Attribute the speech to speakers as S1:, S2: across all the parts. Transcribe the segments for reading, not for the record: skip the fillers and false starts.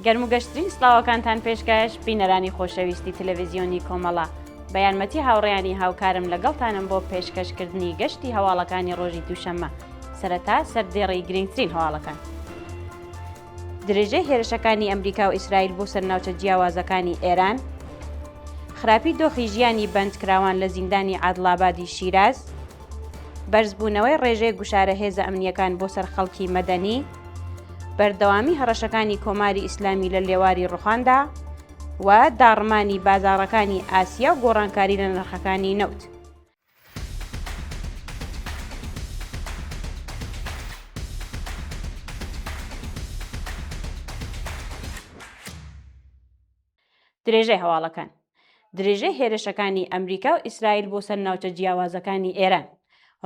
S1: گەرم و گەشترین سڵاوەکانتان پێشکەش بینەرانی خۆشەویستی تەلەڤیزیۆنی کۆمەڵە بە یارمەتی هاوڕێیانی هاوکارم لەگەڵتانم بۆ پێشکەشکردنی گەشتی هەواڵەکانی ڕۆژی دووشەممە سەرەتا سەردێڕی گرنگترین هەواڵەکان. درێژەی هێرشەکانی ئەمریکا و ئیسرائیل بۆ سەر ناوچە جیاوازەکانی ئێران، خراپی دۆخی ژیانی بەندکراوان لە زیندانی عادڵابادی شیراز، بەرزبوونەوەی ڕێژەی گوشارە هێزە ئەمنییەکان بۆ سەر خەڵکی مەدەنی، بەردەوامی هەڕەشەکانی کۆماری ئیسلامی لە لێواری ڕوخاندا و داڕمانی بازاڕەکانی ئاسیا و گۆڕانکاری لە نرخەکانی نەوت. درێژەی هەواڵەکان درێژەی هێرشەکانی ئەمریکا و ئیسرائیل بۆ سەر ناوچە جیاوازەکانی ئێران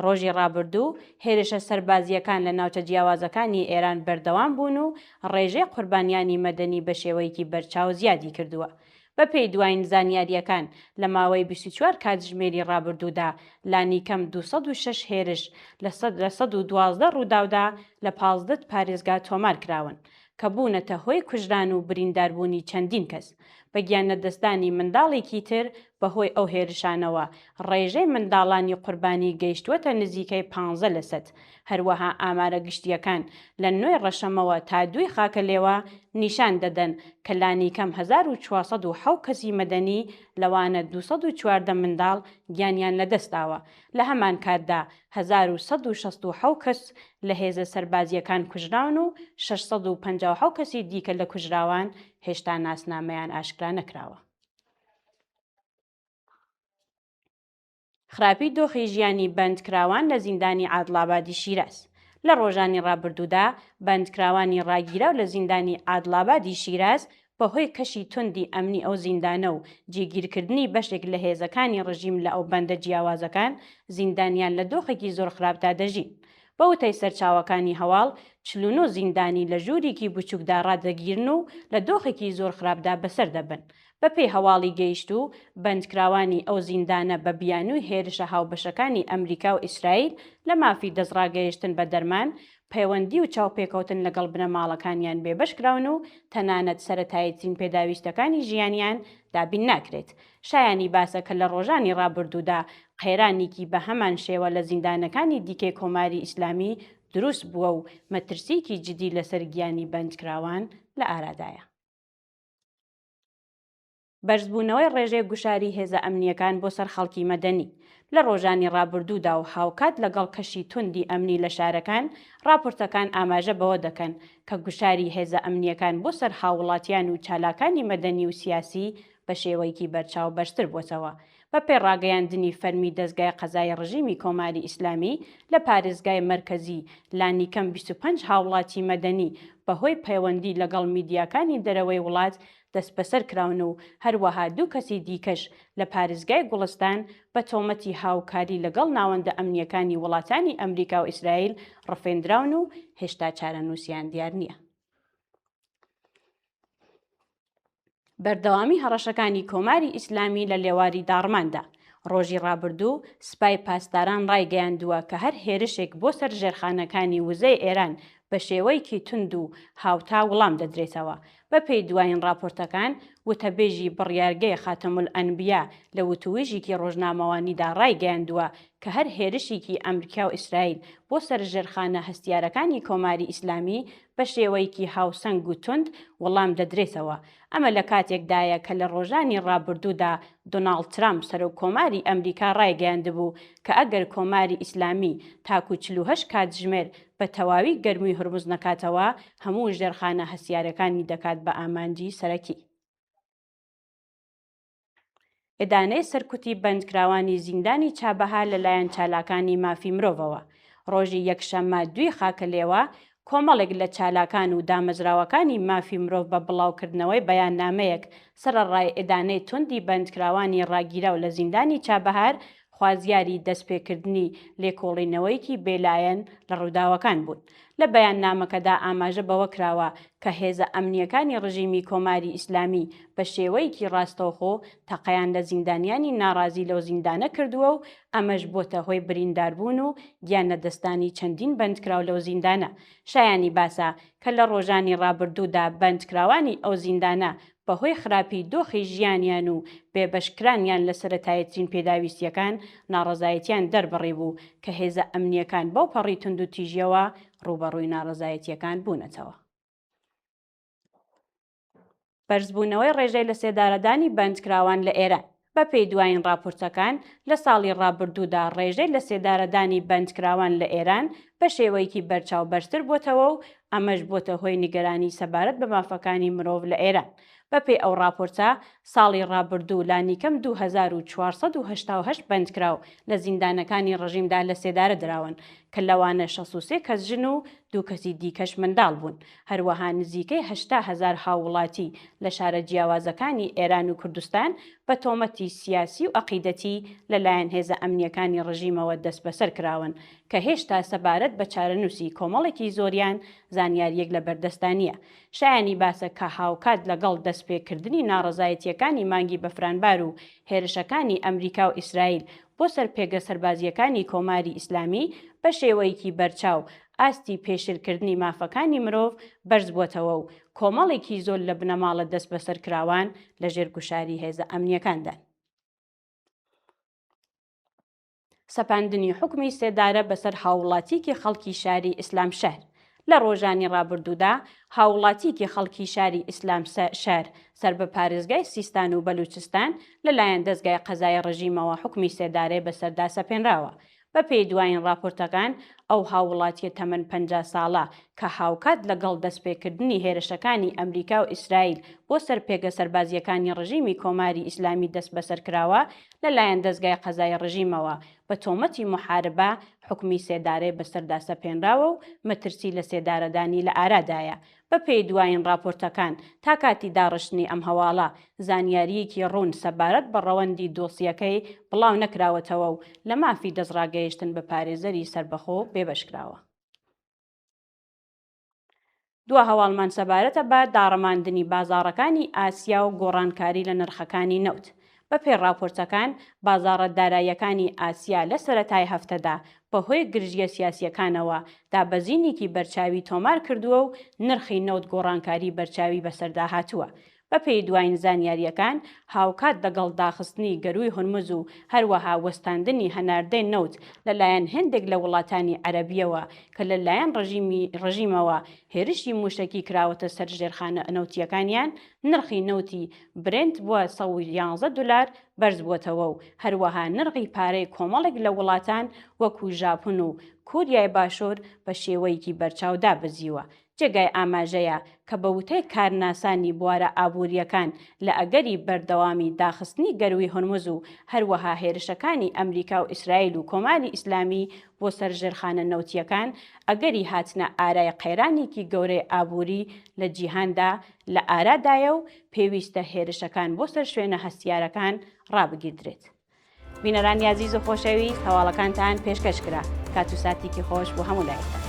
S1: ڕۆژی ڕابردوو هێرشە سەربازییەکان لە ناوچە جیاوازەکانی ئێران بەردەوام بوون و ڕێژەی قوربانیانی مەدەنی بە شێوەیەکی بەرچاو زیادی کردووە. بەپێی دوایین زانیارییەکان، لە ماوەی 24 کاتژمێری ڕابردوودا لانیکەم 206 هێرش لە لە 112 ڕووداودا لە 15 پارێزگا تۆمار کراون، کە بوونەتە هۆی کوژران و برینداربوونی چەندین کەس. بە گیانلەدەستدانی منداڵێکی تر بەهۆی ئەو هێرشانەوە، ڕێژەی منداڵانی قوربانی گەیشتووەتە نزیکەی پانزە لەسەد. هەروەها ئامارە گشتییەکان لە نۆی ڕەشەمەوە تا دووی خاکەلێوە نیشان دەدەن کە لانیکەم 1407 کەسی مەدەنی لەوانە 214 منداڵ گیانیان لەدەستداوە لە هەمان کاتدا 1167 کەس لە هێزە سەربازییەکان کوژراون و 657 کەسی دیکە لە کوژراوان هێشتا ناسنامەیان ئاشکرا نەکراوە. خراپی دۆخی ژیانی بەندکراوان لە زیندانی عادڵابادی شیراز لە ڕۆژانی ڕابردوودا بەندکراوانی ڕاگیراو لە زیندانی عادڵابادی شیراز بەهۆی کەشی توندی ئەمنی ئەو زیندانە و جێگیرکردنی بەشێک لە هێزەکانی ڕژیم لە ئەو بەندە جیاوازەکان زیندانیان لە دۆخێکی زۆر خراپدا دەژین. بە وتەی سەرچاوەکانی هەواڵ، 49 زیندانی لە ژووریکی بچووکدا ڕادەگیرن و لە دۆخێکی زۆر خراپدا بەسەر دەبەن. بەپێی هەواڵی گەیشتوو، بەندکراوانی ئەو زیندانە بە بیانووی هێرشە هاوبەشەکانی ئەمریکا و ئیسرائیل لە مافی دەستڕاگەیشتن بە دەرمان، پەیوەندی و چاوپێکەوتن لەگەڵ بنەماڵەکانیان بێبەش کراون و تەنانەت سەرەتاییترین پێداویستەکانی ژیانیان دابین ناکرێت. شایانی باسە کە لە ڕۆژانی ڕابردوودا قەیرانیکی بە هەمان شێوە لە زیندانەکانی دیکەی کۆماری ئیسلامی دروست بووە و مەترسییەکی جیدی لەسەر گیانی بەندکراوان لە ئارادایە. بەرزبوونەوەی ڕێژەی گوشاری هێزە ئەمنییەکان بۆ سەر خەڵکی مەدەنی لە ڕۆژانی ڕابردوودا و هاوکات لەگەڵ کەشی توندی ئەمنی لە شارەکان، ڕاپۆرتەکان ئاماژە بەوە دەکەن کە گوشاری هێزە ئەمنییەکان بۆ سەر هاووڵاتیان و چالاکانی مەدەنی و سیاسی بە شێوەیەکی بەرچاو بەرزتر بۆتەوە. بەپێی ڕاگەیاندنی فەرمی دەزگای قەزایی ڕژیمی کۆماری ئیسلامی لە پارێزگای مەرکەزی لانیکەم 25 هاوڵاتی مەدەنی بەهۆی پەیوەندی لەگەڵ میدیاکانی دەرەوەی وڵات دەستبەسەر کراون و هەروەها دوو کەسی دیکەش لە پارێزگای گوڵستان بە تۆمەتی هاوکاری لەگەڵ ناوەندە ئەمنییەکانی وڵاتانی ئەمریکا و ئیسرائیل ڕفێندراون و هێشتا چارەنووسیان دیار نییە. بەردەوامی هەڕەشەکانی کۆماری ئیسلامی لە لێواری داڕماندا، ڕۆژی ڕابردوو سپای پاسداران ڕایگەیاندووە کە هەر هێرشێک بۆ سەر ژێرخانەکانی وزەی ئێران بە شێوەیەکی توند و هاوتا وڵام دەدرێتەوە. بەپێی دوایین ڕاپۆرتەکان، وتەبێژی بڕیارگەی خاتەمولئەنبیا لە وتووێژێکی ڕۆژنامەوانیدا ڕایگەیاندووە کە هەر هێرشێکی ئەمریکا و ئیسرائیل بۆ سەر ژێرخانە هەستیارەکانی کۆماری ئیسلامی بە شێوەیەکی هاوسەنگ و توند وەڵام دەدرێتەوە. ئەمە لە کاتێکدایە کە لە ڕۆژانی ڕابردوودا دۆناڵد ترامپ سەرۆک کۆماری ئەمریکا ڕایگەیاندبوو کە ئەگەر کۆماری ئیسلامی تاکوو 48 کاتژمێر بە تەواوی گەرووی هورمز نەکاتەوە، هەموو ژێرخانە هەستیارەکانی دەکات بە ئامانجی سەرەکی. ئیدانەی سەرکوتی بەندکراوانی زیندانی چابەهار لەلایەن چالاکانی مافی مرۆڤەوە ڕۆژی یەکشەممە دووی خاکەلێوە کۆمەڵێک لە چالاکان و دامەزراوەکانی مافی مرۆڤ بە بڵاوکردنەوەی بەیاننامەیەک سەرەڕای ئیدانەی توندی بەندکراوانی ڕاگیراو لە زیندانی چابەهار. خوازیاری دەستپێکردنی لێکۆڵینەوەیەکی بێلایەن لە ڕووداوەکان بوون. لە بەیاننامەکەدا ئاماژە بەوە کراوە کە هێزە ئەمنییەکانی ڕژیمی کۆماری ئیسلامی بە شێوەیەکی ڕاستەوخۆ تەقەیان لە زیندانیانی ناڕازی لەو زیندانە کردووە و ئەمەش بۆتە هۆی برینداربوون و گیانلەدەستدانی چەندین بەندکراو لەو زیندانە. شایانی باسە کە لە ڕۆژانی ڕابردوودا بەندکراوانی ئەو زیندانە بەهۆی خراپی دۆخی ژیانیان و بێبەشکرانیان لە سەرەتاییترین پێداویستییەکان ناڕەزایەتیان دەربڕیبوو کە هێزە ئەمنییەکان بەوپەڕی توندوتیژییەوە ڕووبەڕووی ناڕەزایەتییەکان بوونەتەوە. بەرزبوونەوەی ڕێژەی لەسێدارەدانی بەندکراوان لە ئێران بەپێی دوایین ڕاپۆرتەکان، لە ساڵی ڕابردوودا ڕێژەی لەسێدارەدانی بەندکراوان لە ئێران بە شێوەیەکی بەرچاو بەرزتر بۆتەوە و ئەمەش بۆتە هۆی نیگەرانی سەبارەت بە مافەکانی مرۆڤ لە ئێران. بەپێی ئەو ڕاپۆرتە، ساڵی ڕابردوو لانیکەم 2488 بەندکراو لە زیندانەکانی ڕژیمدا لەسێدارە دراون کە لەوانە 63 کەس ژن و دوو کەسی دیکەش منداڵ بوون. هەروەها نزیکەی 80 هەزار هاووڵاتی لە شارە جیاوازەکانی ئێران و کوردستان بە تۆمەتی سیاسی و عەقیدەتی لەلایەن هێزە ئەمنییەکانی ڕژیمەوە دەستبەسەر کراون کە هێشتا سەبارەت بە چارەنووسی کۆمەڵێکی زۆریان زانیارییەک لە بەردەستدا نییە. شایانی باسە کە هاوکات لەگەڵ دەستپێکردنی ناڕەزایەتییەکانی مانگی بەفرانبار و هێرشەکانی ئەمریکا و ئیسرائیل بۆ سەر پێگە سەربازییەکانی کۆماری ئیسلامی بە شێوەیەکی بەرچاو ئاستی پێشێلکردنی مافەکانی مرۆڤ بەرزبووەتەوە و کۆمەڵێکی زۆر لە بنەماڵە دەستبەسەرکراوان لەژێر گوشاری هێزە ئەمنییەکاندان. سەپاندنی حوکمی سێدارە بەسەر هاووڵاتییەکی خەڵکی شاری ئیسلامشەهر لە ڕۆژانی ڕابردوودا هاووڵاتییەکی خەڵکی شاری ئیسلامشەهر سەر بە پارێزگای سیستان و بەلوچستان لەلایەن دەزگای قەزای ڕژیمەوە حوکمی سێدارەی بەسەردا سەپێنراوە. بەپێی دوایین ڕاپۆرتەکان، ئەو هاووڵاتییە تەمەن 50 ساڵە کە هاوکات لەگەڵ دەستپێکردنی هێرشەکانی ئەمریکا و ئیسرائیل بۆ سەر پێگە سەربازییەکانی ڕژیمی کۆماری ئیسلامی دەستبەسەر کراوە، لەلایەن دەزگای قەزای ڕژیمەوە بە تۆمەتی موحاربە حوکمی سێدارەی بەسەردا سەپێنراوە و مەترسی لەسێدارەدانی لە ئارادایە. بەپێی دوایین ڕاپۆرتەکان، تا کاتی داڕشتنی ئەم هەواڵە، زانیارییەکی ڕوون سەبارەت بە ڕەوەندی دۆسیەکەی بڵاو نەکراوەتەوە و لە مافی دەستڕاگەیشتن بە پارێزەری سەربەخۆ بێبەش کراوە. دوا هەواڵمان سەبارەتە بە داڕماندنی بازاڕەکانی ئاسیا و گۆڕانکاری لە نرخەکانی نەوت. بەپێی ڕاپۆرتەکان، بازاڕە داراییەکانی ئاسیا لە سەرەتای هەفتەدا بەهۆی گرژییە سیاسییەکانەوە دابەزینێکی بەرچاوی تۆمار کردووە و نرخی نەوت گۆڕانکاری بەرچاوی بەسەردا هاتووە. بەپێی دواین زانیارییەکان، هاوکات لەگەڵ داخستنی گەرووی هورمز و هەروەها وەستاندنی هەناردەی نەوت لەلایەن هێندێک لە وڵاتانی عەرەبییەوە کە لەلایەن ڕژیمی ڕژیمەوە هێرشی مووشەکی کراوەتە سەر ژێرخانە نەوتییەکانیان، نرخی نەوتی برێنت بۆ 111 دولار بەرزبووەتەوە و هەروەها نرخی پارەی کۆمەڵێک لە وڵاتان وەکوو ژاپن و کوریای باشوور بە شێوەیەکی بەرچاو دابەزیوە. جێگای ئاماژەیە کە بە وتەی کارناسانی بوارە ئابوورییەکان لە ئەگەری بەردەوامی داخستنی گەرووی هورمز و هەروەها هێرشەکانی ئەمریکا و ئیسرائیل و کۆماری ئیسلامی بۆ سەر ژێرخانە نەوتییەکان ئەگەری هاتنە ئارای قەیرانێکی گەورەی ئابووری لە جیهاندا لە ئارادایە و پێویستە هێرشەکان بۆ سەر شوێنە هەستیارەکان ڕابگیردرێت. بینەرانی ئازیز و خۆشەویست هەواڵەکانتان پێشکەش کرا. کات و ساتێکی خۆش بۆ هەموو لایەکتان.